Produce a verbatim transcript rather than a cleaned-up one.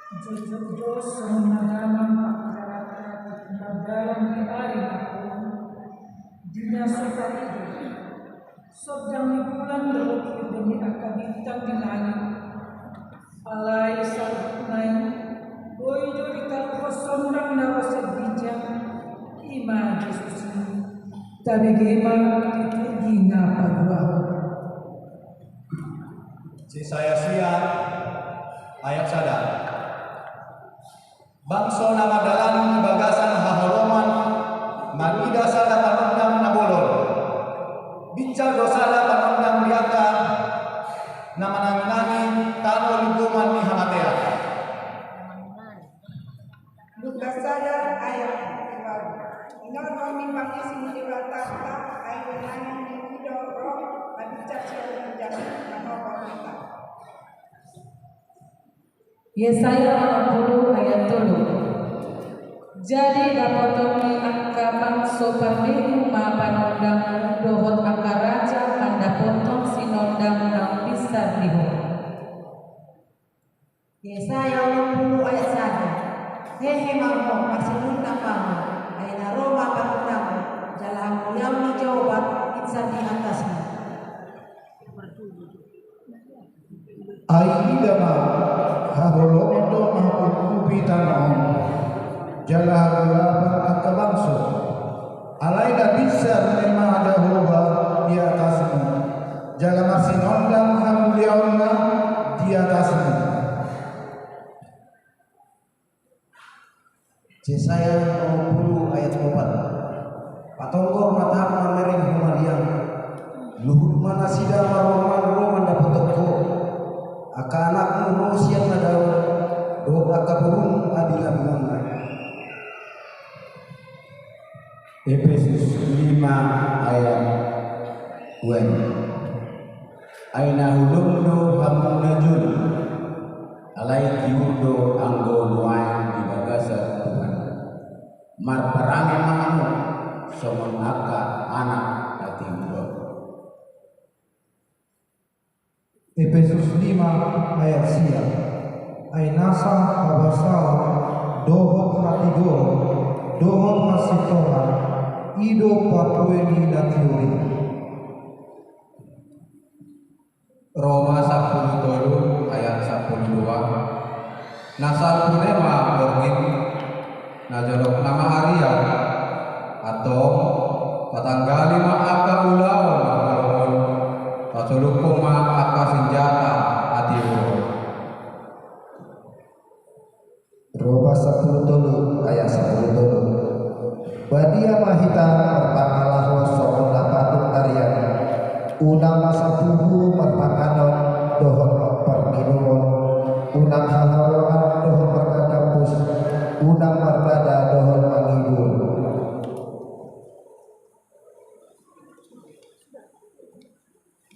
Jotjot do songon na damang pangkilalaanta di na mardalan di ari na on, di na so tarido sondang ni bulan dohot hirbon ni angka bintang di langit. Alai saluhutna i boi do ditaruhon sondang na ro sian ginjang, i ma Jesus i. Tabege ma di turpuk na paduahon. Jesaya sia ayat sada. Bangso na mardalani di bagasan haholomon marnida sada panondang na bolon. Binsar do sada panondang di angka na mananginangi tano linggoman ni hamatean. Lukas sada ayat dua. Inorhon ni pangisi ni Debata hita, ai manangi ni i do roh na binsar sian ginjang i manopot hita. Yesaya onom pulu ayat tolu. Jadi dapoton ni angka bangso parbegu ma panondangmu dohot angka raja mandapothon sinondang naung binsar di ho. Yesaya onom pulu ayat sada. Hehe ma ho, marsinondang ma ho, ai na ro ma panondangmu, jala hamuliaon ni Jahowa binsar di atasmu. Ai ida ma, haholomon do mangungkupi tano on, jala hagolapan angka bangso. Alai na binsar ma Jahowa di atasmu, jala marsinondang hamuliaonna di atasmu. Jesaya onom pulu ayat opat. Patonggor matam na mereng humaliang. Luhut ma nasida marroman-roman dapothon ho. Angka anakmu ro sian na dao, dohot angka borungmu abing-abinganna. Epesus lima ayat dua. Ai na holom do hamu na jolo, alai tiur do anggo nuaeng di bagasan Tuhan. Marparange ma hamu songon angka anak na tiur do. Epesus lima ayat sia. Ai nasa habasaon dohot hatigoron dohot hasintongan, i do parbue ni na tiur i. Roma sampulu tolu ayat sampulu dua. Na salpu na i ma borngin, na jolok na ma arian. Antong, tatanggali ma angka ulaon na holom on, tasolukhon ma angka sinjata hatiuron. Roma sampulu tolu ayat sampulu tolu. Badia ma hita marpangalaho songon na patut arian. Unang ma sapuhu marpanganon